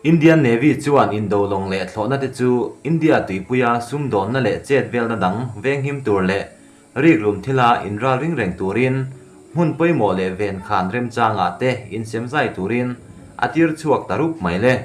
Indian Navy chuan indo lawng leh thlawhna te chu India tuipuia sumdawnna leh chet velna dang venghim tur leh riklum thila inralring reng turin hmun pawimawh leh ven khan remchangah te insemzai turin a tir chhuak ta rup mai le.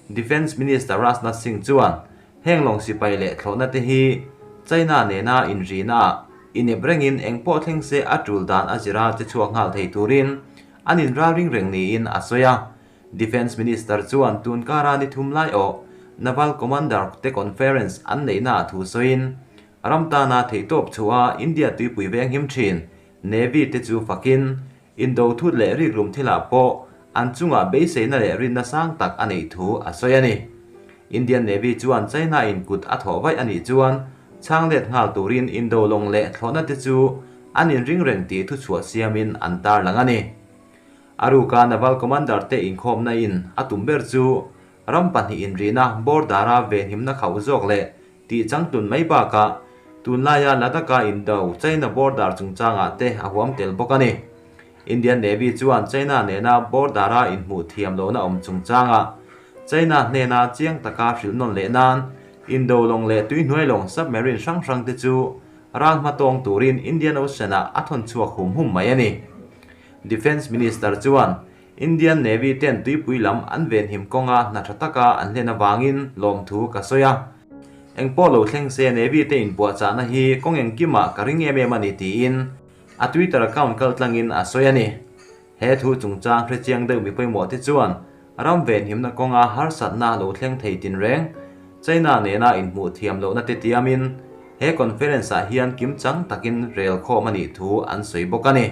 Defence Minister Rajnath Singh chuan heng lawng sipai leh thlawhna te hi China nena inrina ah inep rengin engpawh thleng se a tul dan a zira che chhuak nghal thei turin an inralring reng niin a sawi a. Defence Minister chuan tun kara ni thum lai awh Naval Commander te conference an neihnaah thu sawiin, ram tana theihtawp chhuah India tuipui venghim thin Navy te chu fakin indo thut leh riklum thilah pawh an chungah beiseina leh rinna sang tak a neih thu a sawi a ni. Indian Navy chuan China in kut a thawh vaih a nih chuan chhang let nghal turin indo lawng leh thlawhna te chu an inring reng tih thuchhuah siamin an tarlang a ni. A ruka Naval Commander te inkhawmna in a tum ber chu ram pahnih inrihna border-a venhimna khauh zawk leh tih changtlun mai bakah tunlaia Ladakh-a indo China border chungchangah te a huam tel bawk a ni. Indian Navy chuan China nena border-a inhmuh thiam lohna awm chungchangah China hnena chiang taka hrilh nawn leh nan indo lawng leh tuihnuai lawng submarine hrang hrang te chu ral hmatawng turin Indian Ocean-ah a thawn chhuak hum hum mai a ni. Defence Minister chuan Indian Navy ten tuipui lam an venhim kawnga hna tha taka an hlen avangin lawmthu ka sawi a. Engpawh lo thleng se Navy te inpuahchahna hi kawng engkimah ka ring em em a ni tiin a Twitter account kaltlangin a sawi a ni. He thu chungchang hrechiang deuh mi pawimawh te chuan ram venhimna kawnga harsatna lo thleng thei tinreng China nena inhmuh thiam lohna te tiamin he conference ah hian kimchang takin rel khawm a nih thu an sawi bawk a ni.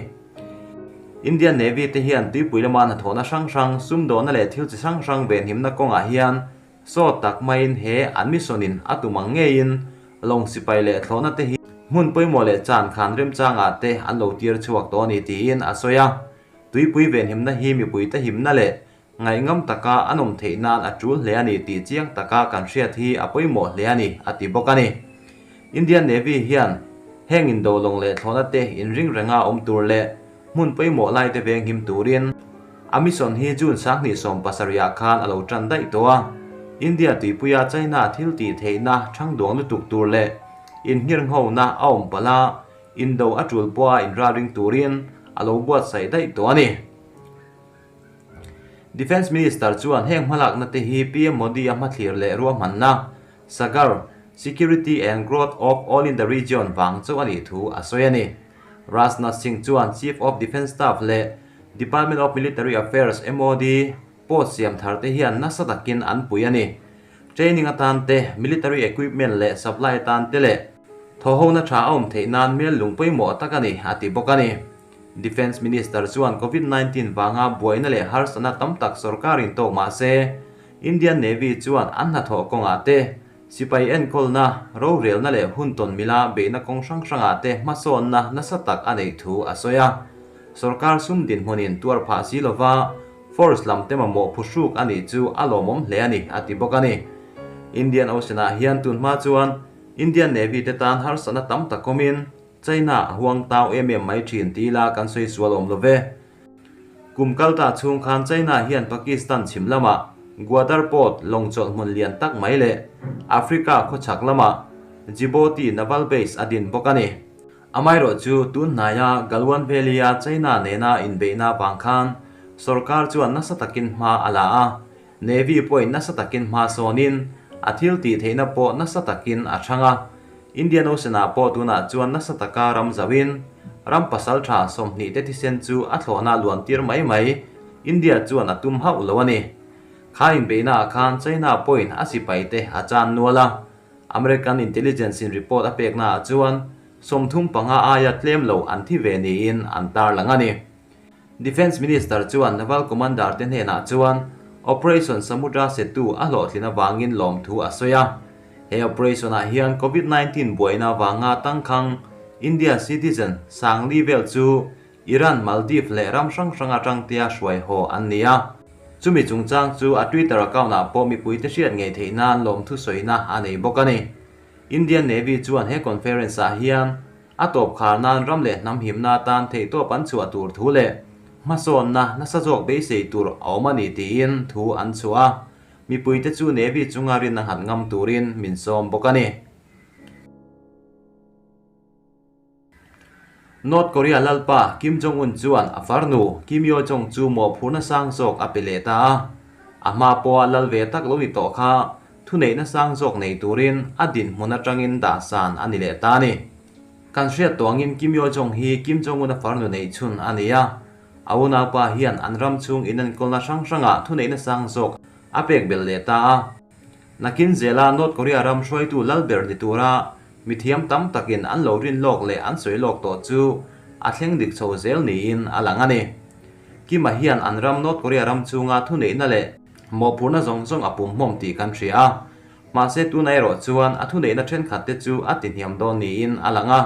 Indian Navy te hian tuipui lama hnathawhna hrang hrang, sumdawhna leh thil chi hrang hrang venhimna kawngah hian sawt tak maiin he an mission in a tum ang ngeiin lawng sipai leh thlawhna te hi hmun pawimawh leh chan khan remchangah te an lo tir chhuak tawh a ni tiin a sawi a. Tuipui venhimna hi mipuite himna leh ngaihngam taka an awm theih nan a tul hle a ni tih chiang taka kan hriat hi a pawimawh hle a ni, a ti bawk a ni. Indian Navy hian heng indo lawng leh thlawhna te inring renga awm tur leh hmun pawimawh lai te venghim turin a mission hi June 2017 ah khan a lo tan daih tawh a. India tuipuia China thil tih theihna thang duang lutuk tur leh inngirnghona a awm palh a, indo a tul pawha inralring turin a lo buatsaih daih tawh a ni. Defence Minister chuan heng hmalakna te hi PM Modi a hmathlir leh ruahmanna, Sagar, Security and Growth of All in the Region vang chauh a nih thu a sawi a ni. Rajnath Singh chuan Chief of Defence Staff leh Department of Military Affairs, MOD, post siam thar te hian nasa takin an pui a ni. Training atan te, military equipment leh supply atan te leh thawhhona tha a awm theih nan mel lung pawimawh tak a ni, a ti bawk a ni. Defence Minister chuan Covid 19 vanga buaina leh harsatna tam tak sorkarin tawk mah se, Indian Navy chuan an hnathawh kawngah te, sipai enkawlna, rorelna leh hun tawn mila beihna kawng hrang hrangah te hmasawnna nasa tak a neih thu a sawi a. Sorkar sum dinhmunin tuar phah si lova force lam te mamawh phuhruk a nih chu a lawmawm hle a ni, a ti bawk a ni. Indian Ocean-ah hian tunhma chuan Indian Navy te tan harsatna tam tak awmin, China a huang tau em em mai thin ti ila kan sawi sual awm lo ve. Kum kal ta chhung khan China hian Pakistan chhim lamah Gwadar Port lawng chawlh hmun lian tak mai leh Africa khawchhak lamah Djibouti Naval Base a din bawk a ni. Amaherawh chu tun hnaia Galwan Valley-a China nena inbeihna vang khan sorkar chuan nasa takin hma a la a, Navy pawhin nasa takin hma sawnin a thil tih theihna pawh nasa takin a chhang a. Indian Ocean-ah pawh tunah chuan nasa taka ram zauhin ram pasal tha 20 te thisen chu a thlawhna luan tir mai mai India chuan a tum hauh lo a ni. Kha inbeihnaah khan China pawhin a sipai te a chan nual a. American Intelligence in report a peknaah chuan 35 aia tlem lo an thi ve niin an tarlang a ni. Defence Minister chuan Naval Commander te hnenah chuan Operation Samudra Setu a hlawhtlin avangin lawmthu a sawi a. He operation-ah hian Covid 19 buaina vanga tangkhang India citizen Sangli vel chu Iran, Maldives leh ram hrang hrang atangtea hruai haw an ni a. Chumi chungchang chu a Twitter account-ah pawh mipuite hriat ngei theih nan lawmthu sawina a nei bawk a ni. Indian Navy chuan he conference-ah hian A tawp khar nan ram leh hnam himna atan theihtawp an chhuah tur thu leh hmasawnna nasa zawk beisei tur a awm a ni tiin thu an chhuah a. Mipuite chu Navy chunga rinna nghat ngam turin min sawm bawk a ni. North Korea lalpa Kim Jong Un chuan a farnu Kim Yo Jong chu mawhphurhna sang zawk a pe leh ta a. A hma pawha lal ve tak lo ni tawh kha thuneihna sang zawk nei turin a dinhmun atangin dah san a ni leh ta a ni. Kan hriat tawh angin Kim Yo Jong hi Kim Jong Un a farnu neih chhun a ni a. A unaupa hian an ram chhung inenkawlna hrang hrangah thuneihna sang zawk a pek belh leh ta a. Nakin zela North Korea ram hruaitu lal ber ni tura mithiam tam takin an lo rin lawk leh an sawi lawk tawh chu a thleng dik chho zel niin a lang a ni. Kima hian an ram North Korea ram chhunga thuneihna leh mawhphurhna zawng zawng a pumhmawm tih kan hria a, mahse tuna erawh chuan a thuneihna thenkhat te chu a tihniam dawn niin a lang a.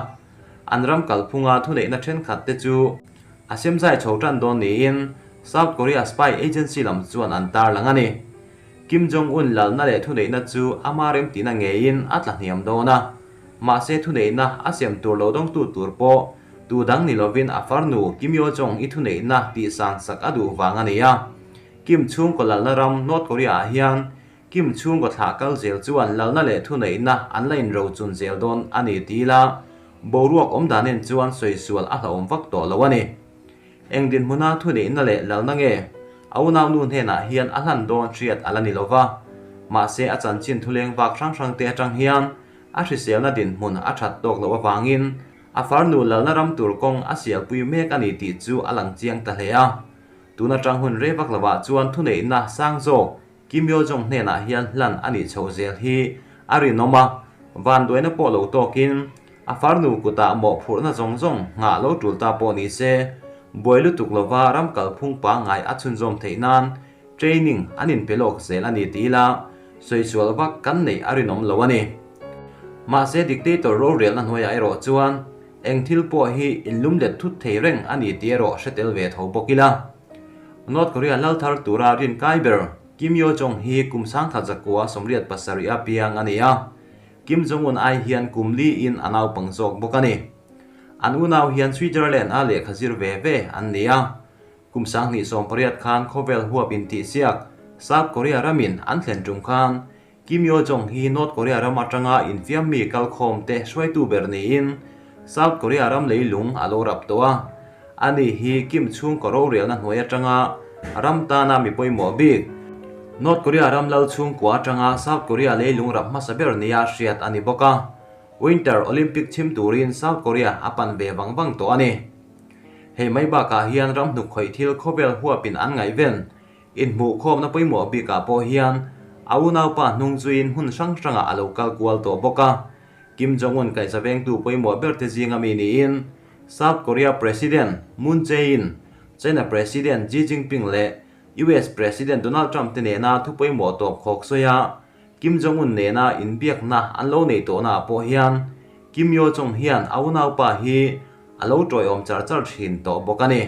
An ram kalphunga thuneihna thenkhat te chu a semzai chho tan dawn niin South Korea spy agency lam chuan an tarlang a ni. Kim Jong Un lalna leh thuneihna chu ama remtihna ngeiin a tla hniam dawn a, mahse thuneihna a sem tur lo dawngtu tur pawh tu dang ni lovin a farnu Kim Yo Jong i thuneihna tihsan sak a duh vang a ni a. Kim chhungkaw lalna ram North Korea ah hian Kim chhungkaw thlah kal zel chuan lalna leh thuneihna an la inrochun zel dawn a ni ti ila boruak awm danin chuan sawi sual a hlauhawm vak tawh lo a ni. Eng dinhmuna thuneihna leh lalna nge a unaunu hnenah hian a hlan dawn hriat a la ni lo va, mahse a chanchin thuleng vak hrang hrangte atang hian a hriselna dinhmun a that tawk loh avangin a farnu lalna ram tur kawng a sialpui mek a ni tih chu a lang chiang ta hle a. Tun atang hun rei vak lovah chuan thuneihna sang zawk Kim Yo Jong hnenah hian hlan a nih chhoh zel hi a rinawm a, vanduaina pawh lo tawkin a farnu kutah mawhphurhna zawng zawng nghah lo tul ta pawh ni se, buai lutuk lova ram kalphung pangngai a chhunzawm theih nan training an inpe lawk zel a ni ti ila sawi sual vak kan neih a rinawm lo a ni. Mahse dictator rorelna hnuaiah erawh chuan eng thil pawh hi inlumlet thut thei reng a ni tih erawh hre tel ve tho bawk ila. North Korea lal thar tura rin kai ber Kim Yo Jong hi kum sangkhat zakua 87 a piang a ni a, Kim Jong Un ai hian kum li in a naupang zawk bawk a ni. An unau hian Switzerland a lehkha zir ve ve an ni a, kum 2018 khan khawvel huap intihsiak South Korea ramin an thlen tum khan Kim Yo Jong hi North Korea ram atanga infiam mi kalkhawm te hruaitu ber niin South Korea ram leilung a lo rap tawh a. Ani hi Kim chhungkaw rorelna hnuai atanga ram tana mi pawimawh bik. North Korea ram lal chhungkua atanga South Korea leilung rap hmasa ber nia hriat a ni bawk a. Winter Olympic chhim turin South Korea a pan ve vang vang tawh a ni. Hei mai bakah hian ram hnuk khawih thil khawvel huapin an ngaihven Inhmuhkhawmna pawimawh bikah pawh hian a unaupa hnung zuiin hmun hrang hrangah a lo kal kual tawh bawk a. Kim Jong-un kaihza vengtu pawimawh ber te zinga mi niin South Korea President Moon Jae-in, China President Xi Jinping leh US President Donald Trump te nena thu pawimawh tawp khawk sawi a, Kim Jong-un nena inbiakna an lo neih tawhnaah pawh hian Kim Yo-jong hian a unaupa hi a lo tawiawm char char thin tawh bawk a ni.